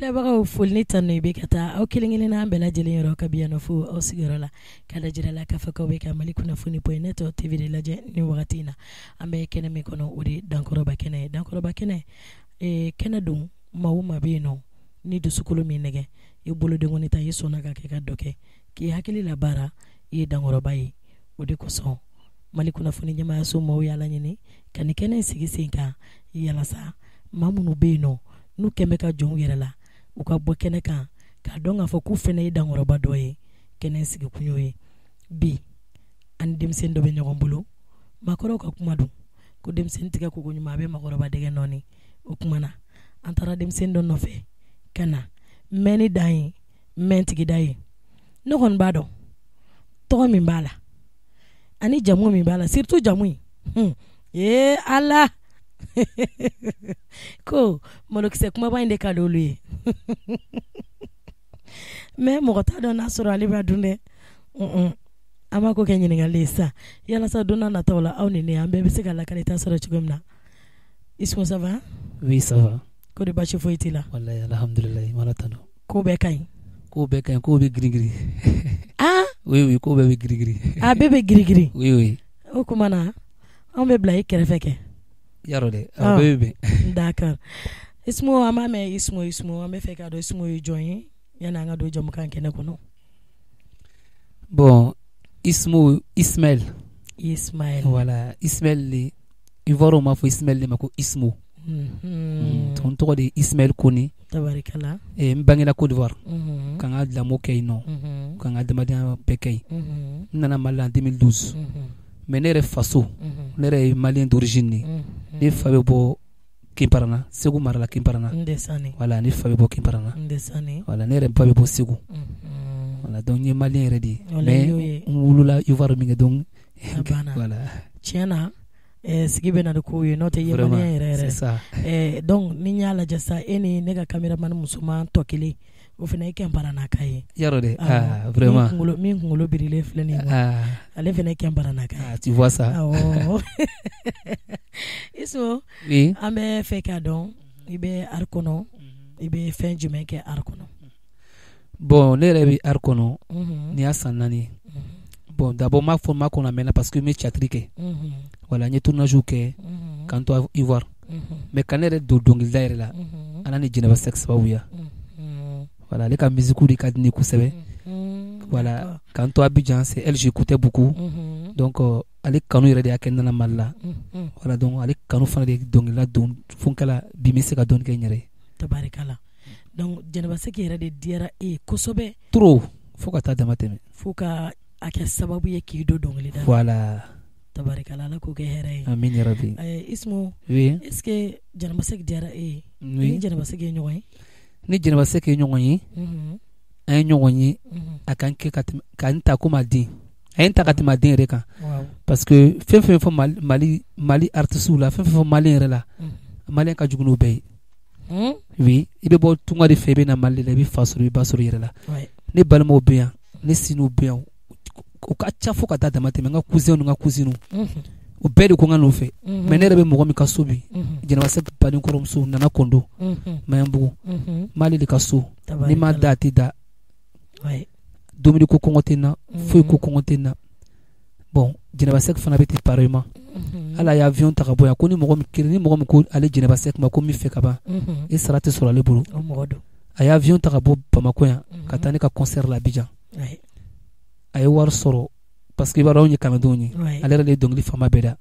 Filɛbagaw, foli ni tanu bɛ ka taa aw kelen kelen n'an bɛɛ lajɛlen yɔrɔ, ka bi yan fo aw sigiyɔrɔ la, k'a lajira la k'a fɔ k'aw bɛ ka Mali kunnafoni.net TV de lajɛ ni wagati in na. An bɛ kɛnɛ min kɔnɔ, o de Dankɔrɔba kɛnɛ ye. Dankɔrɔba kɛnɛ, kɛnɛ don, maa o maa bɛ yen nɔ ni dusukolo min nɛgɛ i bolodenkɔni ta, i sɔnna ka kɛ ka dɔ kɛ k'i hakili labaara, i ye dankɔrɔba ye. O de kosɔn Mali kunnafoni ɲɛmaayaso maaw y'a laɲini ka nin kɛnɛ in sigi sen kan, yalasa maa minnu bɛ yen nɔ n'u kɛn bɛ ka jɔn u yɛrɛ la, u ka bɔ kɛnɛ kan k'a dɔn k'a fɔ k'u fana ye dankɔrɔba dɔ ye. Kɛnɛ sigi kun y'o ye. Bi an ni denmisɛnnin dɔ bɛ ɲɔgɔn bolo, maakɔrɔw ka kuma don ko denmisɛnnin tigɛ koko ɲuman a bɛ maakɔrɔba dɛgɛ nɔɔni. O kuma na, an taara denmisɛnnin dɔ nɔfɛ ka na mɛnni dan ye, mɛn tigida ye. Ne kɔni b'a dɔn tɔgɔ min b'a la ani jamu min b'a la, surtout jamu in. Ee Ala, ko malokisɛ kumaba in de ka di olu ye, mais mɔgɔ t'a dɔn n'a sɔrɔ ale b'a dun dɛ. An b'a ko kɛ ɲininkali ye sisan, yalasa don n'a nataw la, aw ni ne, an bɛɛ bɛ se ka lakalita sɔrɔ cogo min na. Ismo, ça va? Oui, ça va. Ko de basi foyi t'i la? Wallahi, alhamdulillah, ala tanu. Ko bɛɛ ka ɲi? Ko bɛɛ ka ɲi, ko bɛ girigiri. Ah. Oui, ko bɛɛ bɛ girigiri. A bɛɛ bɛ girigiri? Oui. O kuma na, anw bɛ bila i kɛrɛfɛ kɛ. Yarɔ dɛ, a bɛɛ bɛ bɛn. D'accord. Ismo, an b'a mɛn Ismo, Ismo, an bɛ fɛ k'a dɔn Ismo ye jɔn ye, yanni an ka don jamukan kɛnɛ kɔnɔ. Bon, Ismo, Ismaël. Ismaël. Voilà, Ismaël de Ivoire m'a fɔ Ismaël de ma ko Ismo. N tɔgɔ de ye Ismaël Kone. Tabarikala. N bangera Côte d'Ivoire. Ka n ka lamɔ kɛ yen nɔ. Ka n ka adamadenya bɛɛ kɛ yen. N nana Mali la en 2012. Mais ne yɛrɛ faso, ne yɛrɛ ye malien d'origine de ye. Ne fa bɛ bɔ Kimparana, Segu mara la, Kimparana. Voilà, ne fa bɛ bɔ Kimparana. Voilà, ne yɛrɛ ba bɛ bɔ Segu. Voilà, donc n ye malien yɛrɛ de ye. Mais n wolola Ivoire min kɛ, donc voilà. Tiɲɛ na, sigi bɛ na ni kow ye, n'o tɛ i ye malien yɛrɛ yɛrɛ. C'est ça. Donc ni n y'a lajɛ sisan, e ni ne ka caméraman musoman tɔ kelen, o fana ye Kɛnparanaka ye. Yarɔ dɛ, ah vraiment. Min kunkolo birilen filɛ nin ye, ale fana ye Kɛnparanaka ye. Ah, tu vois ça. Awɔ. Ismo, oui. An bɛ fɛ k'a dɔn i bɛ art kɔnɔ, i bɛ fɛn jumɛn kɛ art kɔnɔ? Bon, ne yɛrɛ bɛ art kɔnɔ, nin y'a san 4 ye. Bon, d'abord n b'a fɔ n b'a kɔnɔ a mɛnna, parce que n bɛ théâtre kɛ. Voilà, n ye tournage kɛ k'an to Ivoire. Mais ka ne yɛrɛ don dɔnkilida yɛrɛ la, Ala ni Jɛnɛba Sɛki sababuya. Voilà, ale ka musique de ka di ne ye kosɛbɛ. Voilà, k'an to Abidjan, c'est elle j'écoutais beaucoup. Donc ale kanu yɛrɛ de y'a kɛ n nana Mali la. Voilà, donc ale kanu fana de ye dɔnkilida don fo n kɛla bi n bɛ se ka dɔɔni kɛ n yɛrɛ ye. Tabarikala. Donc Jɛnɛba Sɛki yɛrɛ de diyara e ye kosɛbɛ. Trop, fo ka taa dama tɛmɛ. Fo ka a kɛ sababu ye k'i don dɔnkilida la. Voilà. Tabarikala, Ala k'o kɛ hɛrɛ ye. Amin ya Rabbi. Ismo, oui. Est-ce que Jɛnɛba Sɛki diyara e ye? Oui. Ni Jɛnɛba Sɛki ye ɲɔgɔn ye? Ni Jɛnɛba Sɛki ye ɲɔgɔn ye, an ye ɲɔgɔn ye, a ka n kɛ ka tɛmɛ, ka n ta komi a den. A ye n ta ka tɛmɛ a den yɛrɛ kan. Parce que fɛn fɛn fɔ Mali artistes la, fɛn fɛn fɔ Mali yɛrɛ la, Malien ka jugu n'o bɛɛ ye. Oui, i bɛ bɔ tunga de fɛ, i bɛ na Mali la, i bɛ fa sɔrɔ, i bɛ ba sɔrɔ i yɛrɛ la. Ne balimaw bɛ yan, ne siniw bɛ yan, o ka ca fo ka taa dama tɛmɛ. N ka cousin ni n ka cousine, o bɛɛ de ko n ka n'o fɛ. Mais ne yɛrɛ bɛ mɔgɔ min ka so bi, Jɛnɛba Sɛki baden kɔrɔmuso Nana Kondo, Maɲanbugu, n b'ale de ka so. Ni ma da, a tɛ da. Dumuni ko kɔngɔ tɛ n na, foyi ko kɔngɔ tɛ n na. Bon, Jɛnɛba Sɛki fana bɛ ten pareillement. Ala ye avion ta ka bɔ yan ko ni mɔgɔ min kelen, ni mɔgɔ min ko ale Jɛnɛba Sɛki ma ko min fɛ ka ban, e sara tɛ sɔrɔ ale bolo. A ye avion ta ka bɔ Bamakɔ yan ka taa ne ka concert la Abidjan. A ye wari sɔrɔ parce que i b'a dɔn anw ye kalandenw ye. Ale yɛrɛ de ye dɔnkili fanba bɛɛ da.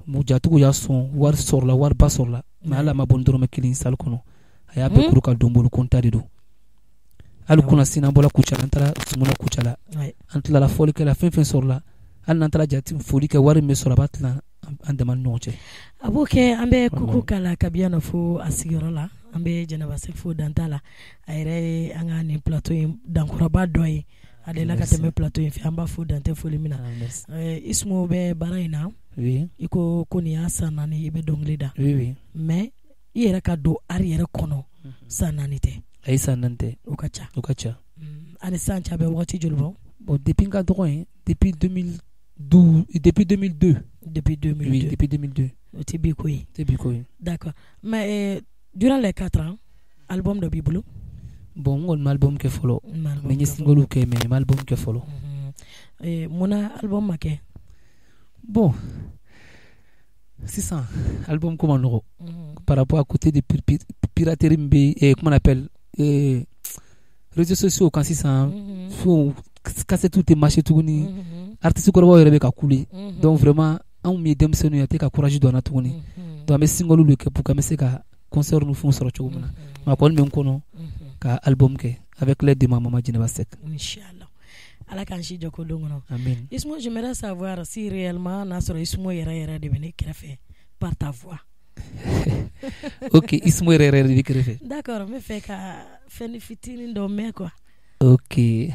Mu jatigiw y'a sɔn, wari sɔrɔla, wariba sɔrɔla, mais hali a ma bɔ ni dɔrɔmɛ kelen salle kɔnɔ. A y'a bɛɛ kuru ka don bolo ko n ta de don. Hali kunna sini an bɔra Kucala, an taara Sumuna Kucala, an tilala fɔlikɛla, fɛn fɛn sɔrɔla, hali n'an taara jate foli kɛ, wari min bɛ sɔrɔ a b'a tila an dama ni ɲɔgɔn cɛ. A b'o kɛ. An bɛ kuku k'a la kabi yan nɔ fo a sigiyɔrɔ la. An bɛ Jɛnɛba Sɛki fo dan t'a la. A yɛrɛ ye an ka nin plateau in dankɔrɔba dɔ ye. A delila ka tɛmɛ plateau in fɛ, an b'a fo dan tɛ foli min na. Ismo bɛ baara in na. I ko ko nin y'a san 4 i bɛ dɔnkili da. Mais i yɛrɛ ka don art yɛrɛ kɔnɔ, san 4 tɛ. Ayi, san 4 tɛ. O ka ca. O ka ca. Ani san cɛ a bɛ waati joli bɔ? Bon, depuis n ka dɔgɔ yen, depuis 2012, depuis 2002. Depuis 2002. Oui, depuis 2002. O tɛ bi ko ye. Tɛ bi ko ye. D'accord. Mais durant les 4 ans, album dɔ b'i bolo? Bon, n kɔni ma album kɛ fɔlɔ, mais n ye single kɛ, mais n ma album kɛ fɔlɔ. Munna album ma kɛ? Bon, sisan album ko ma nɔgɔ par rapport à côté de piraterie min bɛ, comment on appelle, réseaux sociaux kan sisan, fɛnw cassette tɛ marcher tuguni, artiste kɔrɔbaw yɛrɛ bɛ ka kule. Donc vraiment, anw min ye denmisɛnninw ye, a tɛ ka courage don an na tuguni. Donc an bɛ single de kɛ pour que an bɛ se ka concert ni fɛnw sɔrɔ cogo min na. Mais a kɔni bɛ n kɔnɔ ka album kɛ avec l'aide de ma maman Djeneba Seck. Inchallah, Ala k'an si jɔ ko don kɔnɔ. Amin. Ismo, j'aimerais savoir si réellement n'a sɔrɔ Ismo yɛrɛ yɛrɛ de bɛ ne kɛrɛfɛ par ta voix. Ok, Ismo yɛrɛ yɛrɛ de bɛ kɛrɛfɛ. D'accord, n bɛ fɛ ka fɛn fitinin dɔ mɛn quoi. Ok.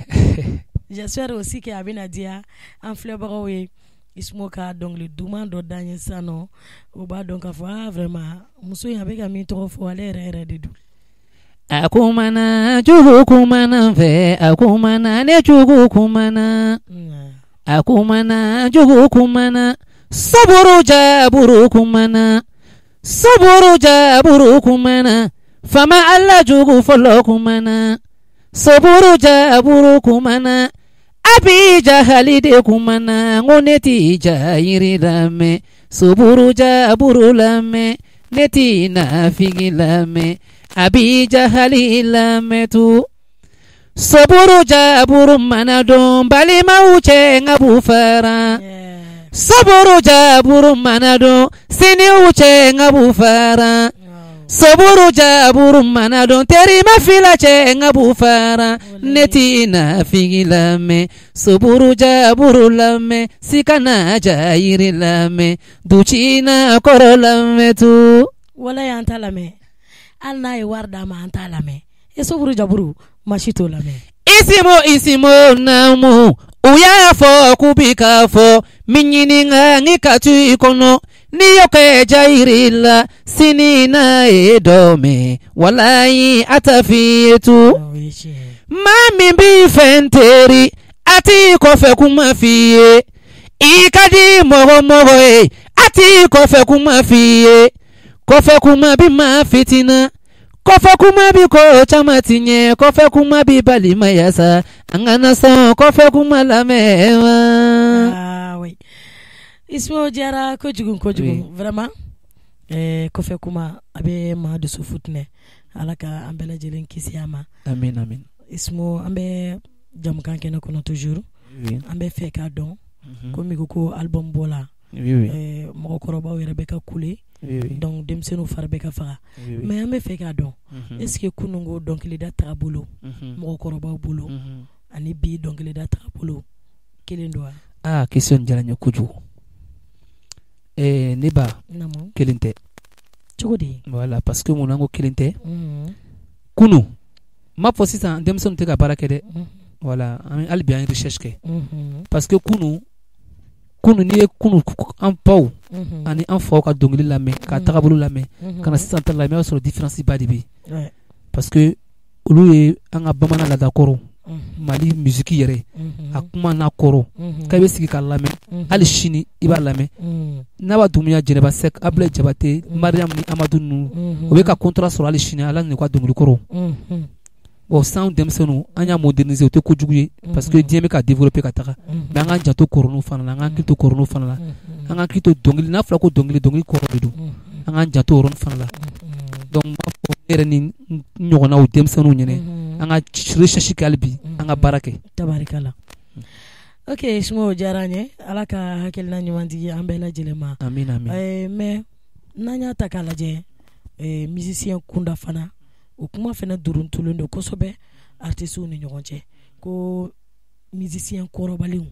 J'espère aussi que a bɛna diya an filɛbagaw ye. Ismo ka dɔnkili duman dɔ d'an ye sisan nɔ, o b'a dɔn k'a fɔ ah vraiment, muso in a bɛ ka min tɔgɔ fɔ, ale yɛrɛ yɛrɛ de don. A kumana jugu kumana fɛ, a kumana ne jugu kumana, a kumana jugu kumana, saburu jaburu kumana, saburu jaburu kumana, fama Ala jugu fɔlɔ kumana, saburu jaburu kumana, abi jahali de kumana, n ko ne ti jahiri lamɛn, saburu jaburu lamɛn, ne ti nafigi lamɛn, abi jahali lamɛn tu. Saburu jaburu mana don balimaw cɛ, n ka b'u fara. Saburu jaburu mana don siniw cɛ, n ka b'u fara. Saburu jaburu mana don terima fila cɛ, n ka b'u fara. Ne ti nafigi lamɛn, saburu jaburu lamɛn, sikana jayiri lamɛn, ducina kɔrɔ lamɛn tu. Wala y'an ta lamɛn, hali n'a ye wari d'a ma, an t'a lamɛn. E soburu jaburu, maa si t'o lamɛn. Isimo isimo namu, u y'a fɔ k'u bi k'a fɔ min ɲininka n ka tu i kɔnɔ, n'i y'o kɛ jayiri la, sini n'a ye dɔ mɛn, walayi a t'a f'i ye tu. Maa min b'i fɛ n teri, a t'i kɔfɛ kuma f'i ye. I ka di mɔgɔ mɔgɔ ye, a t'i kɔfɛ kuma f'i ye. Kɔfɛ kuma bi maa fitina, kɔfɛ kuma bi ko caman ti ɲɛ, kɔfɛ kuma bi balimaya sa, an kana sɔn kɔfɛ kuma lamɛn wa. Ah oui, Ismo diyara kojugu kojugu vraiment. Kɔfɛ kuma a bɛ maa dusu futinɛ, Ala ka an bɛɛ lajɛlen kisi a ma. Amin amin. Ismo, an bɛ jamukan kɛnɛ kɔnɔ toujours. An bɛ fɛ k'a dɔn, komi ko album bɔla, mɔgɔkɔrɔbaw yɛrɛ bɛ ka kule, donc denmisɛnninw fari bɛ ka faga, mais an bɛ fɛ k'a dɔn, est ce que kununko dɔnkilida tagabolo mɔgɔkɔrɔbaw bolo ani bi dɔnkilida tagabolo kelen don wa? Aa, question diyara n ye kojugu. Ne ba, kelen tɛ. Cogo di? Voilà, parce que mun an ko kelen tɛ? Kunu, n m'a fɔ sisan denmisɛnninw tɛ ka baara kɛ dɛ. Voilà, an hali bi an ye recherche kɛ. Parce que kunu kunu, n'i ye kunu an baw ani an faw ka dɔnkili lamɛn, ka tagabolo lamɛn, ka na sisan ta lamɛn, i b'a sɔrɔ différence ba de bɛ yen. Parce que olu ye an ka bamanan laadakɔrɔ, Mali musique yɛrɛ, a kuma n'a kɔrɔ, k'a bɛ sigi k'a lamɛn, hali sini i b'a lamɛn. N'a b'a Dumuya, Jɛnɛba Sɛk, Abulaye Jabate, Mariam ni Amadu ninnu, o bɛ ka contrat sɔrɔ hali sini, Ala n'u ka dɔnkili kɔrɔ. Bon, sisan denmisɛnninw, an y'a moderniser, o tɛ kojugu ye, parce que diɲɛ bɛ ka développer ka taga, mais an k'an janto kɔrɔninw fana la, an k'an hakili to kɔrɔninw fana la, an k'an hakili to dɔnkili. N'a fɔra ko dɔnkili, dɔnkili kɔrɔ de don, an k'an janto o yɔrɔnin fana la. Donc n b'a fɔ ne yɛrɛ ni n ɲɔgɔnnaw denmisɛnninw ɲɛnɛ, an ka recherche kɛ hali bi, an ka baara kɛ. Tabarikala. Ok Ismo, o diyara an ye. Ala ka hakilina ɲuman di an bɛɛ lajɛlen ma. Amin amin. Mais n'an y'a ta k'a lajɛ, musicien kunda fana, o kuma fana duruntulen don kosɛbɛ artistes ni ɲɔgɔn cɛ, ko musicien kɔrɔbalenw,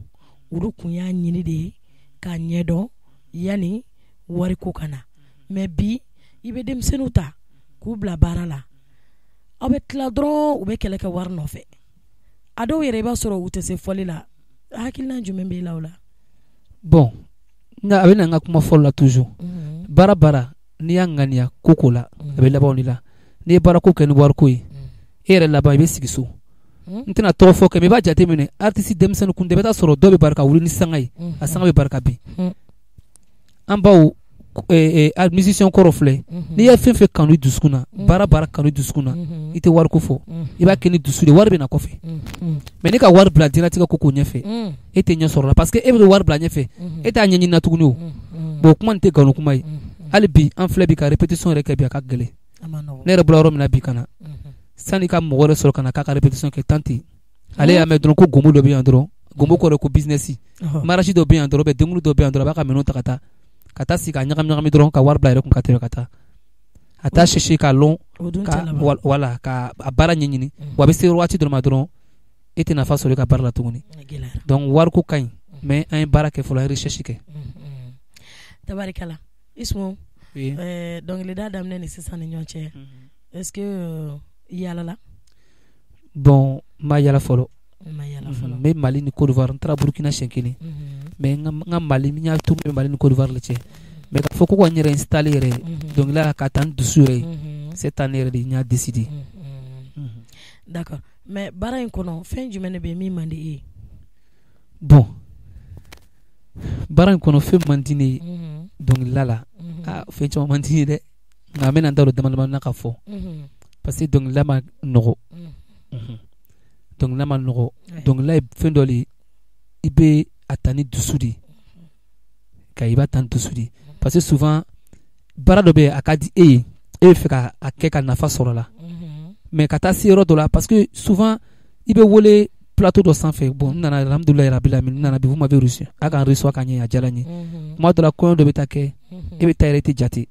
olu kun y'a ɲini de ye k'a ɲɛdɔn yanni wariko ka na. Mais bi, i bɛ denmisɛnninw ta k'u bila baara la, aw bɛ tila dɔrɔn u bɛ kɛlɛ kɛ wari nɔfɛ. A dɔw yɛrɛ, i b'a sɔrɔ u tɛ se fɔli la. Hakilina jumɛn b'e la o la? Bon, nka a bɛ na n ka kuma fɔlɔ la toujours. Baara baara, n'i y'a ŋaniya ko ko la, a bɛ laban o de la. N'i ye baarako kɛ ni wariko ye, e yɛrɛ laban i bɛ sigi so. N tɛna tɔgɔ fɔ kɛ, mais i b'a jateminɛ, artiste denmisɛnnin kun tɛ, i bɛ taa sɔrɔ dɔw bɛ barika wuli ni sanga ye, a sanga bɛ barika bin. An baw musicien kɔrɔ filɛ, n'i ye fɛn fɛn kanu i dusukun na, baara kanu i dusukun na, i tɛ wariko fɔ, i b'a kɛ ni dusu de, wari bɛ na kɔfɛ. Mais ne ka wari bila diɲɛlatigɛ ko ko ɲɛfɛ, e tɛ ɲɛ sɔrɔ la, parce que e bɛ wari bila ɲɛfɛ, e t'a ɲɛɲini na tuguni o. Bon, kuma nin tɛ nkalon kuma ye. Hali bi an filɛ bi ka répétition yɛrɛ kɛ bi, a ka gɛlɛn. Ne yɛrɛ bɔra yɔrɔ min na bi ka na, sanni ka mɔgɔ wɛrɛ sɔrɔ ka na k'a ka répétition kɛ, tanti ale y'a mɛn dɔrɔn ko gomo dɔ bɛ yan dɔrɔn, gomo kɔrɔ ko business, marasi dɔ bɛ yan dɔrɔn, denkulu dɔ bɛ yan dɔrɔn, a b'a ka minɛnw ta ka taa sigi ka ɲagami ɲagami dɔrɔn, ka wari bila yɛrɛ kun ka tɛmɛ ka taa. A t'a chercher k'a lɔn, ka wala ka a baara ɲɛɲini. Wa a bɛ se waati dɔ ma dɔrɔn, e tɛ nafa sɔrɔ i ka baara la tuguni. Donc wariko ka ɲi, mais an ye baara kɛ fɔlɔ, an ye recherche kɛ. Tabarikala Ismo, dɔnkilida daminɛ ni sisan ni ɲɔgɔn cɛ, est-ce que i yaalala? Bon, n ma yaala fɔlɔ. N bɛ Mali ni Côte d'Ivoire, n taara Burukina siɲɛ kelen, mais n ka Mali, n y'a to Mali ni Côte d'Ivoire le cɛ. Mais k'a fɔ ko ka n yɛrɛ installer yɛrɛ dɔnkilida la ka taa ni dusu yɛrɛ ye, cette année yɛrɛ de n y'a décidé. D'accord, mais baara in kɔnɔ, fɛn jumɛn de bɛ min man di e ye? Bon, baara in kɔnɔ, fɛn man di ne ye dɔnkilida la, aa, fɛn caman man di n ye dɛ, nka n bɛna n da don dama dama na ka fɔ, parce que dɔnkilida ma nɔgɔ. Dɔnkilida ma nɔgɔ. Dɔnkilida ye fɛn dɔ de ye, i bɛ a ta ni dusu de ye, ka i b'a ta ni dusu de ye, parce que souvent baara dɔ bɛ yen, a ka di e ye, e bɛ fɛ ka a kɛ ka nafa sɔrɔ a la, mais ka taa se yɔrɔ dɔ la, parce que souvent i bɛ wele plateau dɔ sanfɛ. Bon, n nana, alhamdulilayi rabil alamin, n nana bi, vous m'avez reçu, a ka n reçoit ka ɲɛ, a diyara n ye. Kuma dɔ la, kɔɲɔ dɔ bɛ taa kɛ, e bɛ taa yɛrɛ, e tɛ jate.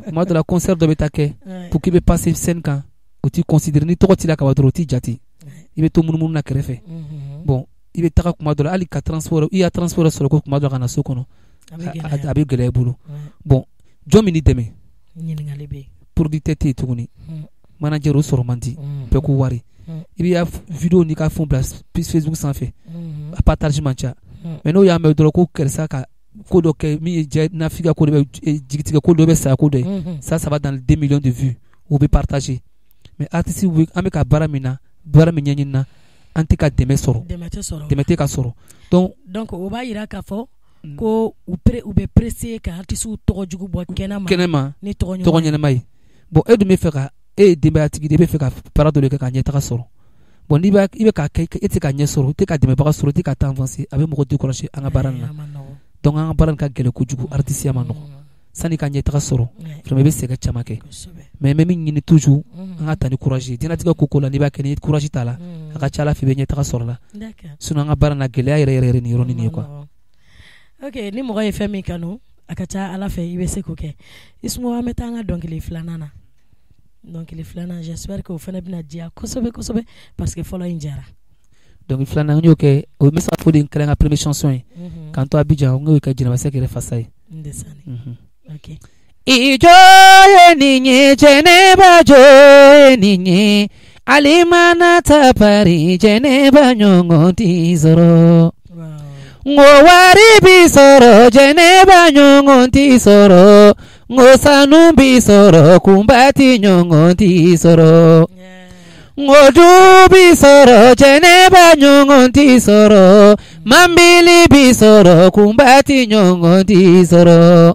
Kuma dɔ la, concert dɔ bɛ taa kɛ pour k'i bɛ passer scène kan, o t'i considérer. Ni tɔgɔ t'i la ka ban dɔrɔn, o t'i jate, i bɛ to munumunu na kɛrɛfɛ. Bon, i bɛ taga kuma dɔ la, hali ka transport, i ya transport sɔrɔ ko kuma dɔ ka na so kɔnɔ, a bɛ gɛlɛya i bolo. Bon, jɔn bɛ n'i dɛmɛ? Producteur tɛ yen tuguni, manager o sɔrɔ man di, bɛɛ ko wari. I b'i ka vidéo n'i ka fɛnw bila Facebook sanfɛ, a partage man ca, mais n'o y'a mɛn dɔrɔn ko karisa ka ko dɔ kɛ min ye jɛ nafiga ko dɔ bɛ, jigitigɛ ko dɔ bɛ, saya ko dɔ ye, ça va dans 2 millions de vues, o bɛ partager. Mais artiste, an bɛ ka baara min na, baara min ɲɛɲini na, an tɛ ka dɛmɛ sɔrɔ, dɛmɛ tɛ ka sɔrɔ. Donc o b'a jira k'a fɔ ko u bɛ pressé ka artistes tɔgɔ jugu bɔ kɛnɛma ni tɔgɔ ɲɛnama ye. Bon, e dun bɛ fɛ ka, e ye denbayatigi de, e bɛ fɛ ka baara dɔ de kɛ ka ɲɛtaga sɔrɔ. Bon, n'i b'a i bɛ k'a kɛ, e tɛ ka ɲɛ sɔrɔ, i tɛ ka dɛmɛbaga sɔrɔ, i tɛ ka temps avancer, a bɛ mɔgɔ décourager an ka baara in na. Donc an ka baara in ka gɛlɛn kojugu, artiste ma nɔgɔ. Sanni ka ɲɛtaga sɔrɔ, vraiment i bɛ sɛgɛn caman kɛ. Mais n bɛ min ɲini toujours, an ka ta ni courage ye. Diɲɛlatigɛ ko ko la, n'i b'a kɛ, ni courage t'a la, a ka ca Ala fɛ i bɛ ɲɛtaga sɔrɔ la. Sinon an ka baara na, gɛlɛya yɛrɛ yɛrɛ nin yɔrɔnin ye quoi. Ok, ni mɔgɔ ye fɛn min kanu, a ka ca Ala fɛ i bɛ se k'o kɛ. Ismo, an bɛ taa an ka dɔnkili filanan na. Dɔnkili filanan, j'espère que o fana bɛna diya kosɛbɛ kosɛbɛ, parce que fɔlɔ in diyara. Dɔnkili filanan, n y'o kɛ, o bɛ se ka fɔ de kɛra n ka première chanson ye. K'an to Abidjan, n y'o kɛ Jɛnɛba Sɛki yɛrɛ fasa ye. Ok. I jo ye nin ye, Jɛnɛba jo ye nin ye, ali mana taa Paris, Jɛnɛba ɲɔgɔn t'i sɔrɔ. N ko wari bi sɔrɔ, Jɛnɛba ɲɔgɔn t'i sɔrɔ. N ko sanu bi sɔrɔ, kunba ti ɲɔgɔn t'i sɔrɔ. N ko du bi sɔrɔ, Jɛnɛba ɲɔgɔn t'i sɔrɔ. Manbili bi sɔrɔ, kunba ti ɲɔgɔn t'i sɔrɔ.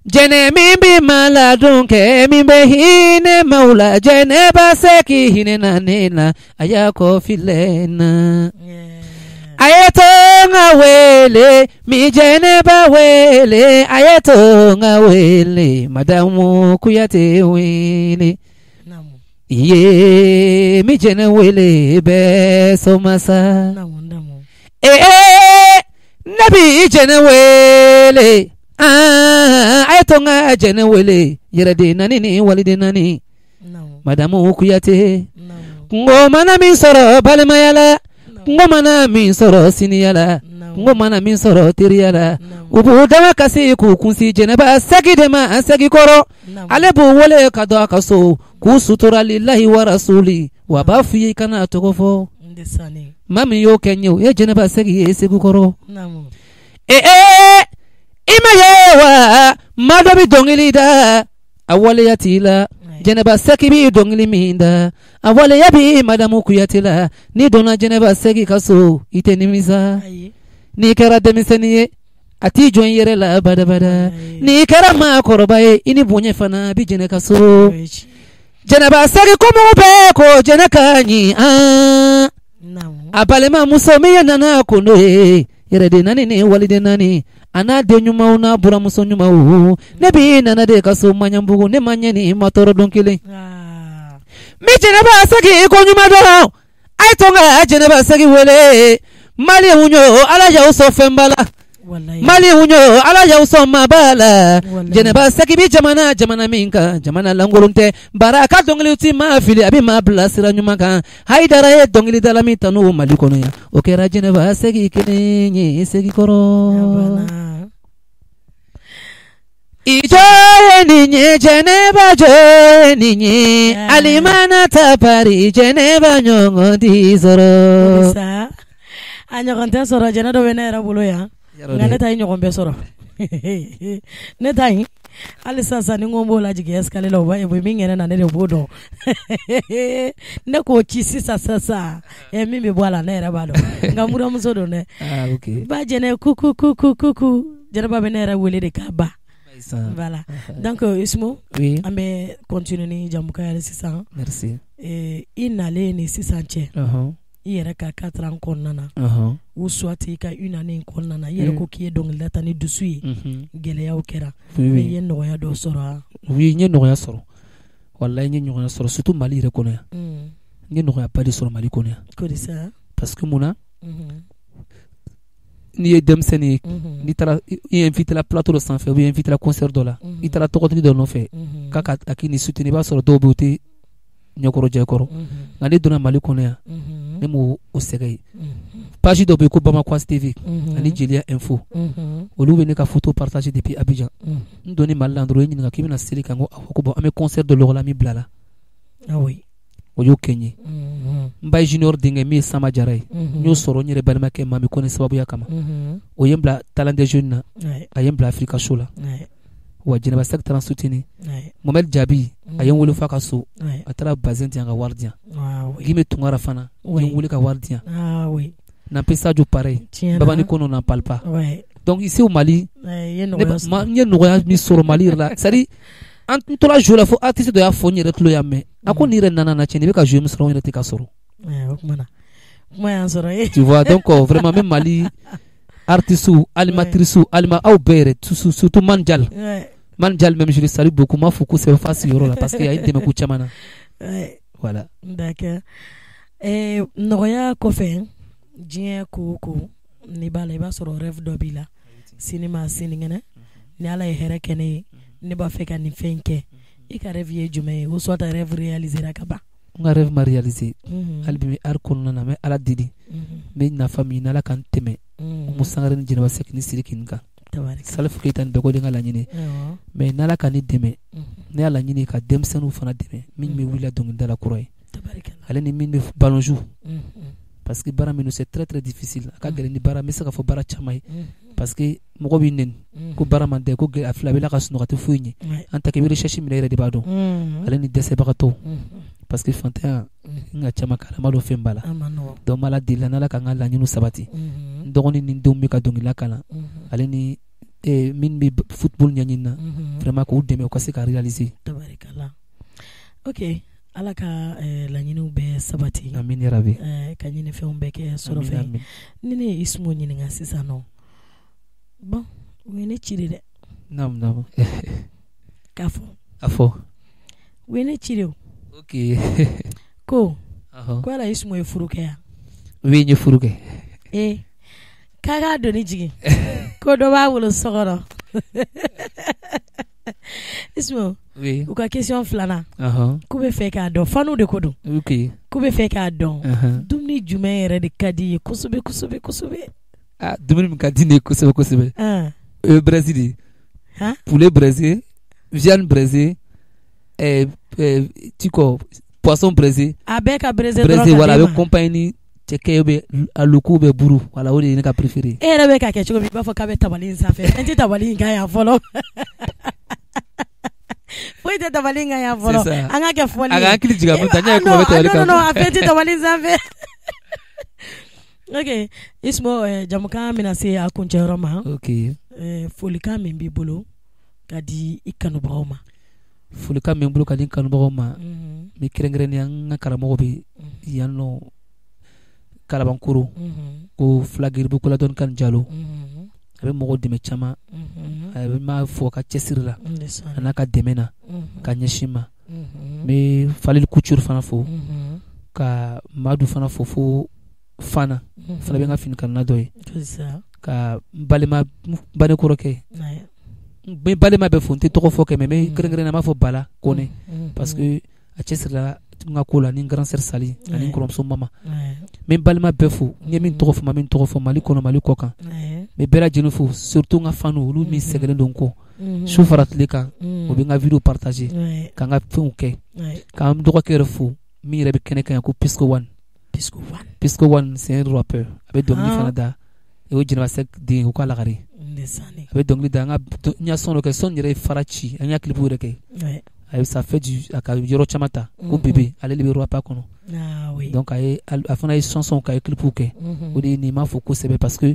Jɛnɛ min bi ma ladon kɛ, min bɛ hinɛ maaw la, Jɛnɛba Sɛki hinɛ na ne na, a y'a kɔ filɛ na. A ye to n ka wele, mi Jɛnɛba wele, a ye to n ka wele, Madamu Kuyate wele. Iye, mi jɛnɛ wele bɛɛ somasa. Ee, ne bi jɛnɛ wele. A ye to n ka jɛnɛ wele, yɛrɛden naani ni waliden naani. Madamu Kuyate. Kungo mana min sɔrɔ balimaya la, kungo mana min sɔrɔ siniya la, kungo mana min sɔrɔ teriya la, u b'u dama kasi k'u kunsi Jɛnɛba Sɛki de ma, Sɛki kɔrɔ. Ale b'u wele ka don a ka so k'u sutura lilahi wa rasuli, wa b'a f'i ye kana tɔgɔ fɔ. Maa min y'o kɛ n ye, o ye Jɛnɛba Sɛki ye Segu kɔrɔ. Ee, i ma ye wa, maa dɔ bɛ dɔnkili da, a waleya t'i la. Jɛnɛba Sɛki b'i dɔnkili min da, a waleya b'i Madamu Kuyate la. N'i donna Jɛnɛba Sɛki ka so, i tɛ nimisa. N'i kɛra denmisɛnnin ye, A t'i jɔn i yɛrɛ la badabada. N'i kɛra maakɔrɔba ye, i ni bonya fana bɛ jɛnɛ ka so. Jɛnɛba Sɛki ko mɔgɔ bɛɛ ko jɛnɛ ka ɲi an. A balimamuso min ye Nana Kondo ye, yɛrɛden naani ni waliden naani, a n'a den ɲumanw n'a buramuso ɲumanw. Ne b'i Nana de ka so Maɲanbugu, ne ma ɲɛ ni ma tɔɔrɔ don kelen. N bɛ Jɛnɛba Sɛki ko ɲuman dɔn, a ye to n ka Jɛnɛba Sɛki wele. Maliyɛnw yo, Ala y'aw sɔn fɛnba la. Maliyɛnw yo, Ala y'aw sɔn maaba la. Jɛnɛba Sɛki bɛ jamana jamana min kan, jamana lankolon tɛ. Bari a ka dɔnkiliw ti maa fili, a bɛ maa bila sira ɲuman kan. Hayidara ye dɔnkilidala min tanu Mali kɔnɔ yan, o kɛra Jɛnɛba Sɛki kelen ye Sɛki kɔrɔ. I jɔ ye nin ye, Jɛnɛba jɔ ye nin ye, alimana ta Pari, Jɛnɛba ɲɔgɔn t'i sɔrɔ. A ɲɔgɔn tɛ sɔrɔ, jɛnɛ dɔ bɛ ne yɛrɛ bolo yan, nka ne ta ye ɲɔgɔn bɛɛ sɔrɔ. Ne ta in hali sisan ni ko n b'o lajigin escalier la, o b'a ye min kɛ ne na, ne de b'o dɔn. Ne k'o ci sisan sisan, min bɛ bɔ a la ne yɛrɛ b'a dɔn, nka buramuso don dɛ. Ba jɛnɛ kuku kuku kuku, jɛnɛba bɛ ne yɛrɛ wele de k'a ba. Voilà. Donc Ismo, an bɛ continuer ni jamukan yɛrɛ sisan. Merci. I nalen ni sisan cɛ, i yɛrɛ ka 4 ans kɔnɔna na, ou soit i ka une année kɔnɔna na, i yɛrɛ ko k'i ye dɔnkilida ta ni dusu ye, gɛlɛyaw kɛra, mais i ye nɔgɔya dɔ sɔrɔ wa? Oui, n ye nɔgɔya sɔrɔ. Walahi, n ye nɔgɔya sɔrɔ, surtout Mali yɛrɛ kɔnɔ yan. N ye nɔgɔyaba de sɔrɔ Mali kɔnɔ yan. Ko di sa? Parce que mun na? N'i ye denmisɛnnin ye, n'i taara i invité la plateau dɔ sanfɛ ou bien invité la concert dɔ la, i taara tɔgɔtigi dɔ nɔfɛ k'a ka a k'i ni soutenir, i b'a sɔrɔ dɔw bɛ yen, u tɛ ɲɛkɔrɔ jɛkɔrɔ. Nka ne donna Mali kɔnɔ yan, ne m'o o sɛgɛn ye. Page dɔ bɛ yen ko Bamakoas TV ani Jeliya Info, olu bɛ ne ka photo partager depuis Abidjan. N donni Mali la dɔrɔn, u ye n ɲininka k'i bɛna seli kan, ko awɔ, ko bon, an bɛ concert dɔ lɔgɔ la min bila la. O y'o kɛ n ye. N ba ye junior denkɛ min ye Sama Jara ye, n y'o sɔrɔ n yɛrɛ balimakɛ Mami Kɔnɛ sababuya kama. O ye n bila Talent des Jeunes na, a ye n bila Africa Show la. Wa Jɛnɛba Sɛki taara n soutenir. Mohamed Jabi, a ye n wele f'a ka so, a taara bazin di yan ka wari di yan. Gime Tunkara fana, o ye n wele ka wari di yan. Nampé Sadio pareil, Babani Kono n'en parle pas. Donc ici au Mali, n ye nɔgɔya min sɔrɔ Mali yɛrɛ la, c'est à dire an tora jouer la fo artiste dɔ y'a fɔ n yɛrɛ tulo y'a mɛn, a ko nin yɛrɛ nana na tiɲɛ, i bɛ ka jouer min sɔrɔ, n yɛrɛ tɛ ka sɔrɔ. O kuma kuma y'an sɔrɔ ye. Tu vois, donc vraiment même Mali artistes, animatrices, alima aw bɛɛ yɛrɛ, surtout Manjal. Manjal même, je le salue beaucoup, m'a fo kosɛbɛ f'a sigiyɔrɔ la parce que a ye n dɛmɛ ko caman na. Voilà. D'accord. Nɔgɔya kɔfɛ, diɲɛ ko o ko n'i b'a la, i b'a sɔrɔ rêve dɔ b'i la, sini ma sinikɛnɛ, ni Ala ye hɛrɛ kɛ ne ye, ne b'a fɛ ka nin fɛn kɛ. I ka rêve ye jumɛn ye, ou soit rêve réalisé ra ka ban? N ka rêve ma réalisé. Hali bi n bɛ art kɔnɔna na, n bɛ Ala deli, n bɛ nafa min ɲini, Ala ka n tɛmɛ Umu Sangare ni Jɛnɛba Sɛki ni Sidiki nin kan. Salifu Keyita ni bɛɛ ko de ka laɲini, mais n'Ala ka ne dɛmɛ, ne y'a laɲini ka denmisɛnninw fana dɛmɛ min bɛ wuli dɔnkilida la kura ye, ale ni min bɛ ballon joue, parce que baara min c'est très très difficile, a ka gɛlɛn ni baara, n bɛ se ka fɔ baara caman ye, parce que mɔgɔ b'i nɛni ko baara man tɛ, ko a fila bɛ la ka sunɔgɔ, a tɛ foyi ɲɛ. An ta kɛ i bɛ recherche minɛ, yɛrɛ de b'a dɔn, ale ni dɛsɛbagatɔw, parce que fantanya n ka caman k'a la, n b'a dɔn fɛn b'a la. Donc n b'Ala deli la, n'Ala ka n ka laɲiniw sabati, n dɔgɔnin ni n denw bɛ ka dɔnkilida kalan, ale ni min bɛ football ɲɛɲini na, vraiment k'u dɛmɛ u ka se ka réaliser. Ok, Ala ka laɲiniw bɛɛ sabati. Amin yarabi. Ka ɲinifɛnw bɛɛ kɛ sɔrɔ fɛn. Ni ne ye Ismo ɲininka sisan nɔ, bon, u ye ne ci de dɛ. Naamu naamu. K'a fɔ. A fɔ. U ye ne ci de o. Ok. Ko ala Ismo ye furu kɛ yan? Oui, n ye furu kɛ. K'a k'a doni jigin, ko dɔ b'a bolo so kɔnɔ. Ismo, u ka question filanan, k'u bɛ fɛ k'a dɔn, fanu de ko don. K'u bɛ fɛ k'a dɔn, dumuni jumɛn yɛrɛ de ka di i ye kosɛbɛ kosɛbɛ kosɛbɛ? Ah, dumuni min ka di ne ye kosɛbɛ kosɛbɛ, o ye braisé de ye. Poulet braisé, viande braisée, tu poisson braisé. A bɛɛ ka braisé. Braisé, voilà, a bɛ accompagné ni cɛkɛ bɛ aluku bɛ buru, voilà, o de ye ne ka préféré. E yɛrɛ bɛ k'a kɛ cogo min, i b'a fɔ k'a bɛ tabali in sanfɛ. Fɛn tɛ tabali in kan yan fɔlɔ. Foyi tɛ tabali in kan yan fɔlɔ. An ka kɛ fɔli ye. A ka hakili jigin a kun n y'a ye kuma bɛ tabali kan. Non, a fɛn tɛ tabali in sanfɛ. Ok, Ismo, jamukan bɛna se a kuncɛyɔrɔ ma. Ok. Folikan min b'i bolo ka di i kanubagaw ma. Folikan min bolo ka di kanubagaw ma, n bɛ kɛrɛnkɛrɛnnenya n ka karamɔgɔ bɛ yan nɔ Kalabankoro, ko Fulagiribu Koladɔni Kani Jalo, a bɛ mɔgɔw dɛmɛ caman, a bɛ m'a fɔ ka cɛsiri la a n'a ka dɛmɛ na ka ɲɛsin ma. N bɛ Falili Couture fana fo, ka Madu fana fo fo Fana fana bɛ n ka fini kanuna dɔ ye, ka n balima n kɔrɔkɛ, n bɛ balima bɛɛ fo, n tɛ tɔgɔ fɔ kɛ, mais n bɛ kɛrɛnkɛrɛnnenya n b'a fɔ Bala Kɔnɛ, parce que a cɛsirila n ka ko la ni grand sœur Sali ani n kɔrɔmuso Mama. N bɛ n balima bɛɛ fo, n ye min tɔgɔ fɔ, ma min tɔgɔ fɔ, Mali kɔnɔ Mali kɔ kan, n bɛ bɛɛ lajɛlen fo, surtout n ka fanu, olu min sɛgɛnnen don n kɔ su fara tile kan, o bɛ n ka vidéo partager ka n ka fɛnw kɛ, ka n dɔgɔkɛ yɛrɛ fo min yɛrɛ bɛ kɛnɛ kan yan ko Pisco One. Pisco One. Pisco One, c'est un rappeur, a bɛ dɔnkili fana da, o ye Jɛnɛba Sɛk den, o ka lagare, a bɛ dɔnkili da. An ka n y'a son dɔ kɛ, son yɛrɛ ye fara ci, an y'a clip yɛrɛ kɛ, a ça fait du a ka yɔrɔ caman ta ko bébé, ale de bɛ rap kɔnɔ. Donc a ye a fana ye chanson kɛ, a ye clip kɛ, o de ye nin m'a fɔ kosɛbɛ, parce que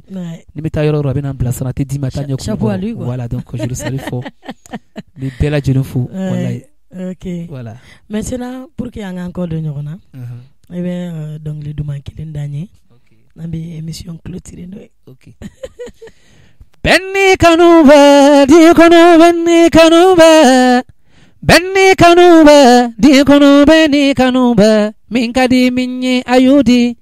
ni bɛ taa yɔrɔ o yɔrɔ a bɛ na n bilasira, a tɛ d'i ma a t'a ɲɛ. Chapeau à lui quoi. Voilà, donc je le salue fort, n bɛ bɛɛ lajɛlen fo walayi. Ok. Voilà. Maintenant, pour que an k'an kɔ don ɲɔgɔn na, i bɛ dɔnkili duman kelen d'an ye, an bɛ émission clôturer n'o ye. Ok. Bɛn ni kanu bɛ diɲɛ kɔnɔ, bɛn ni kanu bɛ, bɛn ni kanu bɛ diɲɛ kɔnɔ, bɛn ni kanu bɛ, min ka di min ye a y'o di,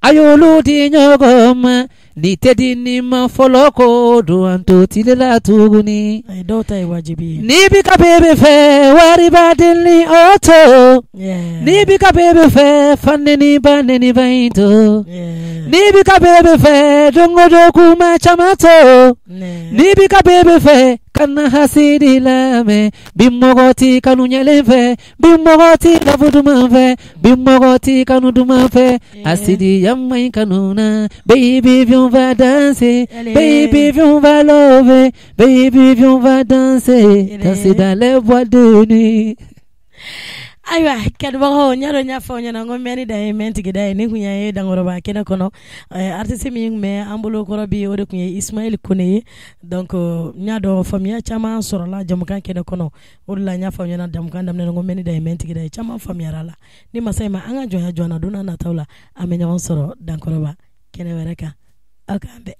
a y'olu di ɲɔgɔn ma, ni tɛ di ni ma fɔlɔ ko don an to tile la tuguni. Ayi, dɔw ta ye wajibi ye. N'i bi ka bébé fɛ, wari b'a deli o to. N'i bi ka bébé fɛ, fa neni ba neni ba in to. N'i bi ka bébé fɛ, don o don kuma caman to. N'i bi ka bébé fɛ, kana hasidi lamɛn. Bi mɔgɔ t'i kanu ɲɛlen fɛ, bi mɔgɔ t'i lafu duman fɛ, bi mɔgɔ t'i kanu duman fɛ. Asidiya man ɲi kanu na. Baby viens on va danser, baby viens on va lover, baby viens on va danser, danser dans les boîtes de nuit. Ayiwa kanubagaw, n y'a dɔn n y'a fɔ aw ɲɛna n ko mɛnni dan ye mɛn tigida ye. Ni kun ye Dankɔrɔba kɛnɛ kɔnɔ, artiste min tun bɛ an bolo kɔrɔ bi, o de tun ye Ismaël Kone ye. Donc n y'a dɔn faamuya caman sɔrɔla jamukan kɛnɛ kɔnɔ, o de la n y'a fɔ aw ɲɛna jamukan daminɛ n ko mɛnni dan ye mɛn tigida ye, caman faamuyara la. Ni masa in ma an ka jɔnya jɔn na, don n'a nataw la an bɛ ɲɔgɔn sɔrɔ Dankɔrɔba kɛnɛ wɛrɛ kan. Aw k'an bɛn.